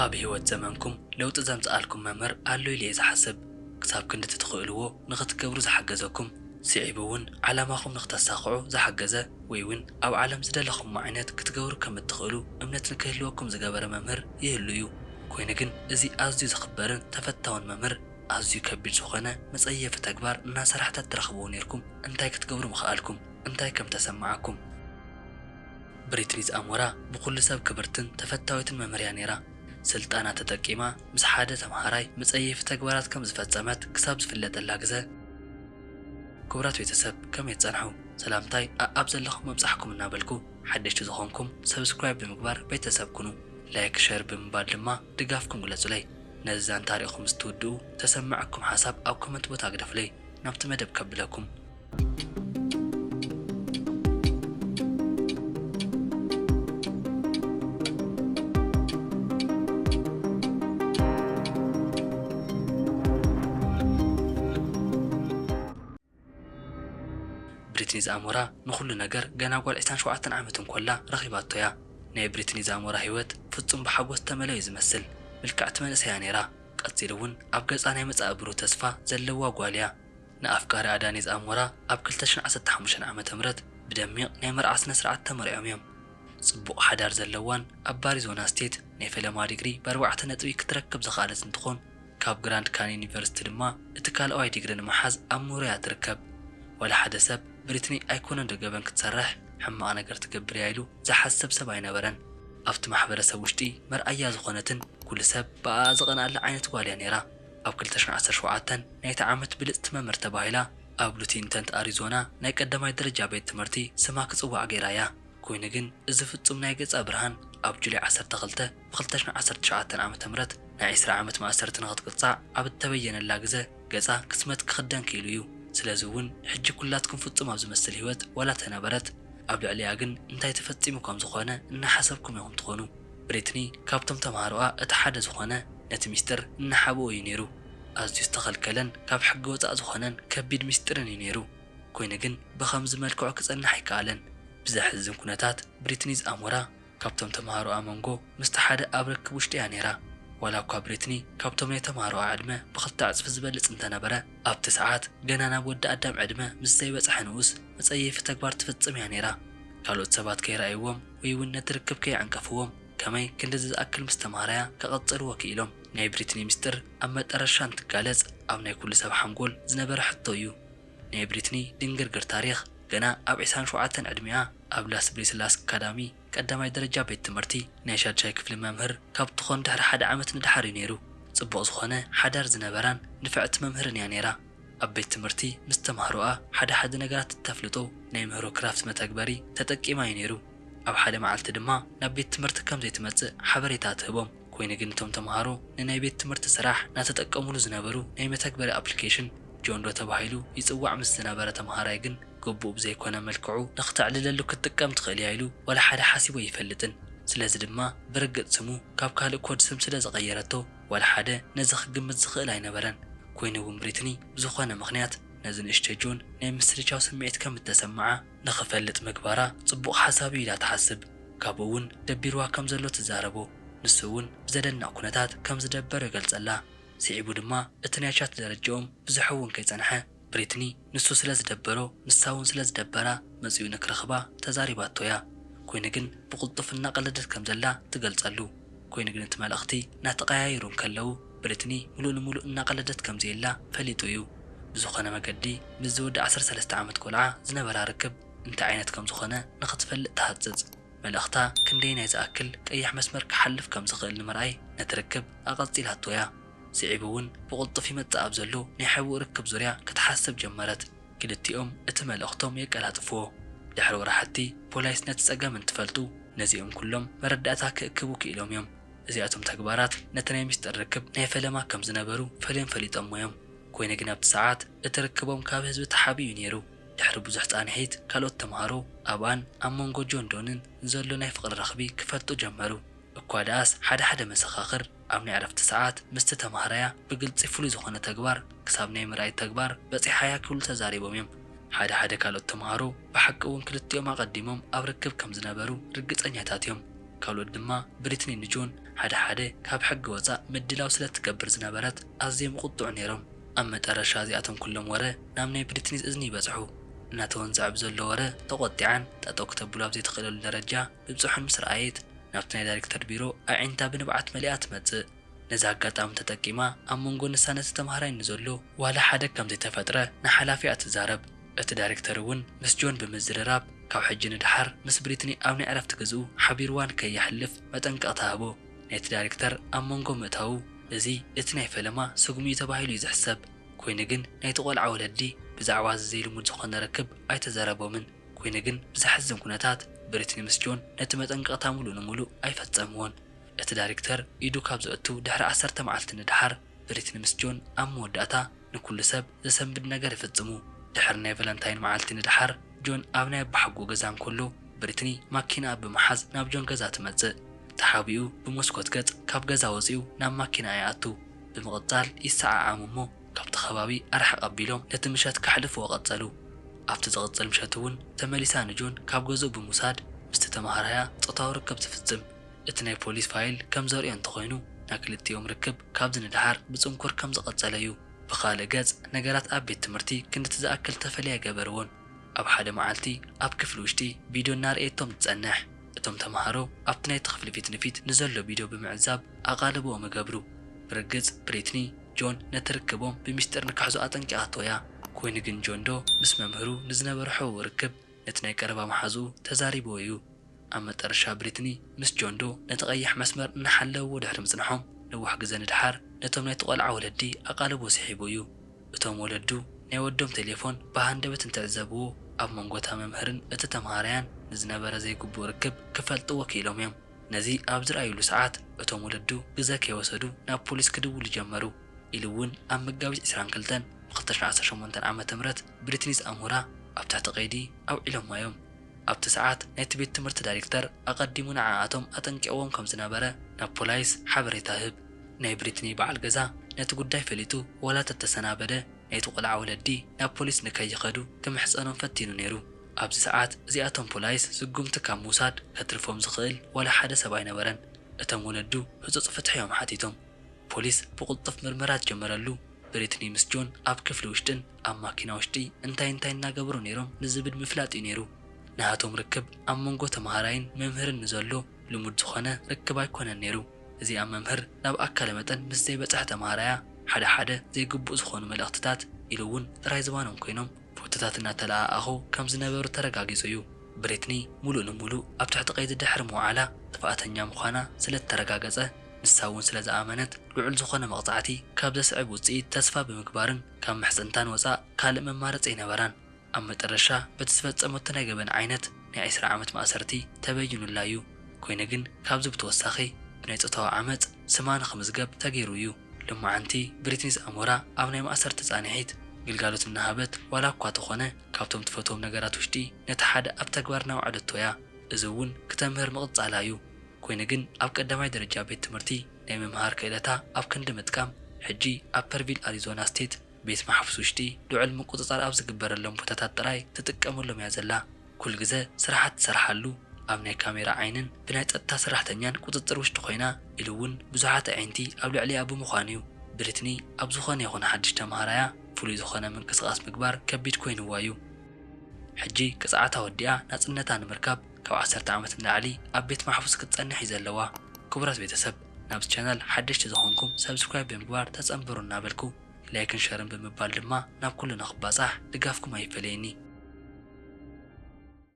ኣብ ህይወት ዘመንኩም ለውጢ ዘምጽኣልኩም መምህር ኣሎ ኢለ እየ ዝሓስብ። ክሳብ ክንድቲ ትኽእልዎ ንኽትገብሩ ዝሓገዘኩም፣ ስዒቡ እውን ዓላማኹም ንኽተሳኽዑ ዝሓገዘ፣ ወይ እውን ኣብ ዓለም ዝደለኹምዎ ዓይነት ክትገብሩ ከም እትኽእሉ እምነት ንክህልወኩም ዝገበረ መምህር ይህሉ እዩ። ኮይኑ ግን እዚ ኣዝዩ ዝኽበርን ተፈታውን መምህር ኣዝዩ ከቢድ ዝኾነ መጸየፊ ተግባር እናሰራሕታ እትረኽብዎ ነይርኩም እንታይ ክትገብሩ ምኽኣልኩም? እንታይ ከም ተሰማዓኩም? ብሪትኒ ዝኣሞራ ብኹሉ ሰብ ክብርትን ተፈታዊትን መምህር እያ ነይራ። ስልጣና ተጠቂማ ምስ ሓደ ተምሃራይ መጸየፊ ተግባራት ከም ዝፈጸመት ክሳብ ዝፍለጠላ ግዘ። ክቡራት ቤተሰብ ከመይ ትጸንሑ? ሰላምታይ ኣኣብ ዘለኹም ኣብጻሕኩም እናበልኩ ሓደሽቲ ዝኾንኩም ሰብስክራይብ ብምግባር ቤተሰብ ኩኑ። ላይክ ሸር ብምባል ድማ ድጋፍኩም ግለጹለይ። ነዚ ዛንታ ሪእኹም ምስ ትውድኡ ተሰማዐኩም ሓሳብ ኣብ ኮመንት ቦታ ግደፉለይ። ናብቲ መደብ ከብለኩም። ብሪትኒ ዝኣሞራ ንኹሉ ነገር ገና ጓል ዕስራን ሸውዓተን ዓመት እንኮላ ረኺባቶ እያ። ናይ ብሪትኒ ዝኣሞራ ህይወት ፍጹም ብሓጎስ ዝተመልኦ እዩ ዝመስል። ምልክዕቲ መንእሰይ እያ ነይራ። ቀጺሉ እውን ኣብ ገጻ ናይ መጻኢ ብሩህ ተስፋ ዘለዋ ጓል እያ። ንኣፍቃሪ ኣዳኒ ዝኣሞራ ኣብ ክልተ ሽሕን ዓሰርተ ሓሙሽተን ዓመተ ምህረት ብደሚቕ ናይ መርዓ ስነ ስርዓት ተመርዕዮም እዮም። ጽቡቕ ሓዳር ዘለዋን ኣብ ኣሪዞና ስቴት ናይ ፈለማ ዲግሪ ብኣርባዕተ ነጥቢ ክትረክብ ዝኸኣለት እንትኾን፣ ካብ ግራንድ ካንዮን ዩኒቨርሲቲ ድማ እቲ ካልኣዋይ ዲግሪ ንምሓዝ ኣብ ምህሮ እያ ትርከብ። ዋላ ሓደ ሰብ ብሪትኒ ኣይኮነን ዶ ገበን ክትሰርሕ ሕማቕ ነገር ትገብር እያ ኢሉ ዝሓስብ ሰብ ኣይነበረን። ኣብቲ ማሕበረሰብ ውሽጢ መርኣያ ዝኾነትን ኩሉ ሰብ ብኣኣ ዝቐንኣላ ዓይነት ጓል እያ ነይራ። ኣብ ክልተ ሽሕን ዓሰርተ ሸውዓተን ናይቲ ዓመት ብልጽቲ መምህር ተባሂላ ኣብ ሉቲንተንት ኣሪዞና ናይ ቀዳማይ ደረጃ ቤት ትምህርቲ ስማ ክጽዋዕ ገይራ እያ። ኮይኑ ግን እዚ ፍጹም ናይ ገጻ ብርሃን ኣብ ጁላይ ዓሰርተ ክልተ ብ ክልተ ሽሕን ዓሰርተ ትሽዓተን ዓመተ ምህረት ናይ ዕስራ ዓመት ማእሰርቲ ንኽትቅጻዕ ኣብ እተበየነላ ግዘ ገጻ ክስመት ክኽደን ክኢሉ እዩ። ስለዚ እውን ሕጂ ኩላትኩም ፍጹም ኣብ ዝመስል ህይወት ዋላ ተነበረት፣ ኣብ ልዕሊኣ ግን እንታይ ተፈጺሙ ከም ዝኾነ እናሓሰብኩም ኢኹም ትኾኑ። ብሪትኒ ካብቶም ተምሃሮኣ እቲ ሓደ ዝኾነ ነቲ ሚስጥር እናሓብኦ እዩ ነይሩ። ኣዝዩ ዝተኸልከለን ካብ ሕጊ ወጻእ ዝኾነን ከቢድ ሚስጥርን እዩ ነይሩ። ኮይኑ ግን ብኸምዚ መልክዑ ክጸንሕ ኣይከኣለን። ብዘሕዝን ኩነታት ብሪትኒ ዝኣሞራ ካብቶም ተምሃሮኣ መንጎ ምስቲ ሓደ ኣብ ርክብ ውሽጢ እያ ነይራ። ዋላ እኳ ብሪትኒ ካብቶም ናይ ተምሃሮኣ ዕድመ ብኽልተ ዕጽፊ ዝበልጽ እንተነበረ፣ ኣብቲ ሰዓት ገና ናብ ወዲ ኣዳም ዕድመ ምስ ዘይበጽሐ ንኡስ መጸየፊ ተግባር ትፍጽም እያ ነይራ። ካልኦት ሰባት ከይረኣይዎም ወይ እውን ነቲ ርክብ ከይዕንቀፍዎም ከመይ ክንድዚ ዝኣክል ምስ ተምሃራያ ክቐጽልዎ ክኢሎም? ናይ ብሪትኒ ምስጢር ኣብ መጠረሻ እንትጋለጽ ኣብ ናይ ኩሉ ሰብ ሓንጎል ዝነበረ ሕቶ እዩ። ናይ ብሪትኒ ድንግርግር ታሪኽ ገና ኣብ ዕስራን ሸውዓተን ዕድሚኣ ኣብ ላስ ብሪስላስ ኣካዳሚ ቀዳማይ ደረጃ ቤት ትምህርቲ ናይ ሻድሻይ ክፍሊ መምህር ካብ ትኾን ድሕሪ ሓደ ዓመት ንደሓር እዩ ነይሩ። ጽቡቕ ዝኾነ ሓዳር ዝነበራን ንፍዕቲ መምህርን እያ ነይራ። ኣብ ቤት ትምህርቲ ምስ ተምሃሮኣ ሓደ ሓደ ነገራት እተፍልጦ ናይ ምህሮ ክራፍት መተግበሪ ተጠቂማ እዩ ነይሩ። ኣብ ሓደ መዓልቲ ድማ ናብ ቤት ትምህርቲ ከም ዘይትመጽእ ሓበሬታ ትህቦም። ኮይኑ ግን እቶም ተምሃሮ ንናይ ቤት ትምህርቲ ስራሕ እናተጠቀሙሉ ዝነበሩ ናይ መተግበሪ ኣፕሊኬሽን ጆንዶ ተባሂሉ ይጽዋዕ ምስ ዝነበረ ተምሃራይ ግን ግቡእ ብዘይኮነ መልክዑ ንኽተዕልለሉ ክትጥቀም ትኽእል እያ ኢሉ ዋላ ሓደ ሓሲቡ ኣይፈልጥን። ስለዚ ድማ ብርግጽ ስሙ ካብ ካልእ ኮድ ስም ስለ ዝቐየረቶ ዋላ ሓደ ነዚ ክግምት ዝኽእል ኣይነበረን። ኮይኑ እውን ብሪትኒ ብዝኾነ ምኽንያት ነዚ ንእሽተይ ጆን ናይ ምስልቻው ስምዒት ከም እተሰምዓ ንኽፈልጥ ምግባራ ጽቡቕ ሓሳብ እዩ ኢላ ትሓስብ። ካብኡ እውን ደቢርዋ ከም ዘሎ ትዛረቦ። ንሱ እውን ብዘደንቕ ኩነታት ከም ዝደበሮ ይገልጸላ። ስዒቡ ድማ እቲ ናይ ቻት ደረጃኦም ብዙሕ እውን ከይጸንሐ ብሪትኒ ንሱ ስለ ዝደበሮ ንሳ እውን ስለ ዝደበራ መጺኡ ንክረኽባ ተዛሪባቶ እያ። ኮይኑ ግን ብቕልጡፍ እናቐለደት ከም ዘላ ትገልጸሉ። ኮይኑ ግን እቲ መልእኽቲ እናተቐያየሩ እንከለዉ ብሪትኒ ምሉእ ንምሉእ እናቐለደት ከም ዘየላ ፈሊጡ እዩ። ብዝኾነ መገዲ ምስዚ ወዲ ዓሰርተ ሰለስተ ዓመት ቆልዓ ዝነበራ ርክብ እንታይ ዓይነት ከም ዝኾነ ንኽትፈልጥ ትሃጽጽ። መልእኽታ ክንደየናይ ዝኣክል ቀይሕ መስመር ክሓልፍ ከም ዝኽእል ንምርኣይ ነቲ ርክብ ኣቐጺላቶ እያ። ስዒቡ እውን ብቕልጡፍ ይመጽእ ኣብ ዘሎ ናይ ሕቡእ ርክብ ዙርያ ክትሓስብ ጀመረት። ክልቲኦም እቲ መልእኽቶም የቀላጥፍዎ። ድሕሪ ወራሕቲ ፖላይስ ነቲ ጸገም እንትፈልጡ ነዚኦም ኩሎም መረዳእታ ክእክቡ ክኢሎም እዮም። እዚኣቶም ተግባራት ነቲ ናይ ሚስጥር ርክብ ናይ ፈለማ ከም ዝነበሩ ፈልዮም ፈሊጦሞ እዮም። ኮይኑ ግን ኣብቲ ሰዓት እቲ ርክቦም ካብ ህዝቢ ተሓቢኡ ነይሩ። ድሕሪ ብዙሕ ጻንሒት ካልኦት ተምሃሮ ኣብኣን ኣብ መንጎ ጆን ዶንን ንዘሎ ናይ ፍቕሪ ረኽቢ ክፈልጡ ጀመሩ። እኳ ደኣስ ሓደ ሓደ መሰኻኽር ኣብ ናይ ዕረፍቲ ሰዓት ምስቲ ተምሃራያ ብግልጺ ፍሉይ ዝኾነ ተግባር ክሳብ ናይ ምርኣይ ተግባር በጺሓያ ክብሉ ተዛሪቦም እዮም። ሓደ ሓደ ካልኦት ተምሃሮ ብሓቂ እውን ክልቲኦም ኣቐዲሞም ኣብ ርክብ ከም ዝነበሩ ርግጸኛታት እዮም። ካልኦት ድማ ብሪትኒ ንጆን ሓደ ሓደ ካብ ሕጊ ወፃእ ምድላው ስለ ትገብር ዝነበረት ኣዝዮም ይቁጥዑ ነይሮም። ኣብ መጠረሻ እዚኣቶም ኩሎም ወረ ናብ ናይ ብሪትኒስ እዝኒ ይበፅሑ። እናተወንዘዐ ብዘሎ ወረ ተቆጢዓን ጠጠው ክተብሎ ኣብ ዘይትኽእለሉ ደረጃ ምብፅሖን ምስ ረኣየት ናብቲ ናይ ዳይሬክተር ቢሮ ኣዒንታ ብንብዓት መሊኣ ትመፅእ። ነዚ ኣጋጣሚ ተጠቂማ ኣብ መንጎ ንሳ ነቲ ተምሃራይ ንዘሎ ዋላ ሓደ ከም ዘይተፈጥረ ንሓላፊኣ ትዛረብ። እቲ ዳይሬክተር እውን ምስ ጆን ብምዝርራብ ካብ ሕጂ ንድሓር ምስ ብሪትኒ ኣብ ናይ ዕረፍቲ ግዝኡ ሓቢርዋ ንከይሓልፍ መጠንቀቕታ ሃቦ። ናይቲ ዳይሬክተር ኣብ መንጎ ምእታዉ እዚ እቲ ናይ ፈለማ ስጉሚ እዩ ተባሂሉ እዩ ዝሕሰብ። ኮይኑ ግን ናይቲ ቆልዓ ወለዲ ብዛዕባ እዚ ዘይልሙድ ዝኾነ ርክብ ኣይተዘረቦምን። ኮይኑ ግን ብዘሕዝን ኩነታት ብሪትኒ ምስ ጆን ነቲ መጠንቀቕታ ሙሉእ ንሙሉእ ኣይፈጸምዎን። እቲ ዳይሬክተር ኢዱ ካብ ዘእቱ ድሕሪ ዓሰርተ መዓልቲ ንድሓር ብሪትኒ ምስ ጆን ኣብ መወዳእታ ንኩሉ ሰብ ዘሰንብድ ነገር ይፍጽሙ። ድሕሪ ናይ ቫለንታይን መዓልቲ ንድሓር ጆን ኣብ ናይ ኣባሓጎ ገዛ እንከሎ ብሪትኒ ማኪናኣ ብምሓዝ ናብ ጆን ገዛ ትመጽእ። ተሓቢኡ ብመስኮት ገጽ ካብ ገዛ ወጺኡ ናብ ማኪናኣ ይኣቱ። ብምቕጻል ይሰዓዓሙ እሞ ካብቲ ከባቢ ኣርሕቕ ኣቢሎም ነቲ ምሸት ከሕልፍዎ ቀጸሉ። ኣብቲ ዝቕጽል ምሸት እውን ተመሊሳ ንጆን ካብ ገዝኡ ብምውሳድ ምስቲ ተመሃራያ ጾታዊ ርክብ ትፍጽም። እቲ ናይ ፖሊስ ፋይል ከም ዘርእዮ እንተኾይኑ ናይ ክልቲኦም ርክብ ካብዚ ንድሓር ብጽንኩር ከም ዝቐጸለ እዩ። ብኻልእ ገጽ ነገራት ኣብ ቤት ትምህርቲ ክንድቲ ዝኣክል ተፈልያ ኣይገበርዎን። ኣብ ሓደ መዓልቲ ኣብ ክፍሊ ውሽጢ ቪድዮ እናርኣየቶም ትጸንሕ። እቶም ተምሃሮ ኣብቲ ናይቲ ክፍሊ ፊት ንፊት ንዘሎ ቪድዮ ብምዕዛብ ኣቓልቦኦም ይገብሩ። ብርግጽ ብሪትኒ ጆን ነቲ ርክቦም ብሚስጢር ንክሕዞ ኣጠንቂቓቶ እያ። ኮይኑ ግን ጆን ዶ ምስ መምህሩ ንዝነበሮ ሕቡእ ርክብ ነቲ ናይ ቀረባ መሓዝኡ ተዛሪብዎ እዩ። ኣብ መጠረሻ ብሪትኒ ምስ ጆን ዶ ነቲ ቀይሕ መስመር እናሓለውዎ ድሕሪ ምጽንሖም ነዊሕ ግዘ ንድሓር ነቶም ናይቲ ቆልዓ ወለዲ ኣቓልቦ ስሒቡ እዩ። እቶም ወለዱ ናይ ወዶም ቴሌፎን ብሃንደበት እንትዕዘብዎ ኣብ መንጎ እታ መምህርን እቲ ተምሃራያን ንዝነበረ ዘይግቡእ ርክብ ክፈልጥዎ ክኢሎም እዮም። ነዚ ኣብ ዝረኣይሉ ሰዓት እቶም ወለዱ ግዘ ከይወሰዱ ናብ ፖሊስ ክድውሉ ጀመሩ። ኢሉ እውን ኣብ መጋቢት ዕስራን ክልተን ብ ክልተ ሽሕን ዓሰርተ ሸሞንተን ዓመተ ምህረት ብሪትኒ ዝኣምሁራ ኣብ ትሕቲ ቀይዲ ኣውዒሎማ እዮም። ኣብቲ ሰዓት ናይቲ ቤት ትምህርቲ ዳይሬክተር ኣቐዲሙ ንዓኣቶም ኣጠንቂቕዎም ከም ዝነበረ ናብ ፖላይስ ሓበሬታ ህብ። ናይ ብሪትኒ በዓል ገዛ ነቲ ጉዳይ ፈሊጡ ዋላ ተተሰናበደ ናይቲ ቆልዓ ወለዲ ናብ ፖሊስ ንከይኸዱ ክምሕጸኖም ፈቲኑ ነይሩ። ኣብዚ ሰዓት እዚኣቶም ፖላይስ ስጉምቲ ካብ ምውሳድ ከትርፎም ዝኽእል ዋላ ሓደ ሰብ ኣይነበረን። እቶም ወለዱ ህጹጽ ፍትሒ እዮም ሓቲቶም። ፖሊስ ብቕልጡፍ ምርመራ ዝጀመረሉ ብሪትኒ ምስ ጆን ኣብ ክፍሊ ውሽጥን ኣብ ማኪና ውሽጢ እንታይ እንታይ እናገበሩ ነይሮም ንዝብል ምፍላጥ እዩ ነይሩ። ናሃቶም ርክብ ኣብ መንጎ ተምሃራይን መምህርን ንዘሎ ልሙድ ዝኾነ ርክብ ኣይኮነን ነይሩ። እዚኣ መምህር ናብ ኣካለ መጠን ምስ ዘይበጽሐ ተምሃራያ ሓደ ሓደ ዘይግቡእ ዝኾኑ መልእኽትታት ኢሉ እውን ጥራይ ዝባኖም ኮይኖም ፎቶታት እናተለኣኣኹ ከም ዝነበሩ ተረጋጊጹ እዩ። ብሪትኒ ሙሉእ ንሙሉእ ኣብ ትሕቲ ቀይዲ ድሕሪ ምውዓላ ጥፍኣተኛ ምዃና ስለ እተረጋገጸ ንሳ እውን ስለ ዝኣመነት ልዑል ዝኾነ መቕጻዕቲ ካብ ዘስዕብ ውጽኢት ተስፋ ብምግባርን ካብ ምሕጽንታን ወጻእ ካልእ መማረጺ ኣይነበራን። ኣብ መጠረሻ በቲ ዝፈጸመቶ ናይ ገበን ዓይነት ናይ ዕስራ ዓመት ማእሰርቲ ተበይኑላ እዩ። ኮይኑ ግን ካብዚ ብተወሳኺ ብናይ ጾታዊ ዓመጽ ስማ ንኽምዝገብ ተገይሩ እዩ። ሎማዓንቲ ብሪትኒ ዝኣሞራ ኣብ ናይ ማእሰርቲ ጻንሒት ግልጋሎት እናሃበት ዋላ እኳ ተኾነ ካብቶም ትፈትዎም ነገራት ውሽጢ ነቲ ሓደ ኣብ ተግባር እናውዓለቶ እያ። እዚ እውን ክተምህር ምቕጻላ እዩ። ኮይኑ ግን ኣብ ቀዳማይ ደረጃ ቤት ትምህርቲ ናይ ምምሃር ክእለታ ኣብ ክንዲ ምጥቃም ሕጂ ኣብ ፐርቪል ኣሪዞና ስቴት ቤት ማሕፉስ ውሽጢ ልዑል ምቁጽጻር ኣብ ዝግበረሎም ቦታታት ጥራይ ትጥቀመሎም እያ ዘላ። ኩሉ ግዘ ስራሓት ትሰርሓሉ ኣብ ናይ ካሜራ ዓይንን ብናይ ጸጥታ ሰራሕተኛን ቁጽጽር ውሽጢ ኮይና ኢሉ እውን ብዙሓት ኣዒንቲ ኣብ ልዕሊኣ ብምዃኑ እዩ። ብሪትኒ ኣብ ዝኾነ ይኹን ሓድሽ ተምሃራያ ፍሉይ ዝኾነ ምንቅስቓስ ምግባር ከቢድ ኮይንዋ እዩ። ሕጂ ቅጽዓታ ወዲኣ ናጽነታ ንምርካብ ካብ ዓሰርተ ዓመት ንላዕሊ ኣብ ቤት ማሕፉስ ክትጸንሕ እዩ ዘለዋ። ክቡራት ቤተሰብ ናብዚ ቻናል ሓደሽቲ ዝኾንኩም ሰብስክራይብ ብምግባር ተጸንብሩ እናበልኩ ላይክን ሸርን ብምባል ድማ ናብ ኩሉ ንኽባጻሕ ድጋፍኩም ኣይፈለየኒ።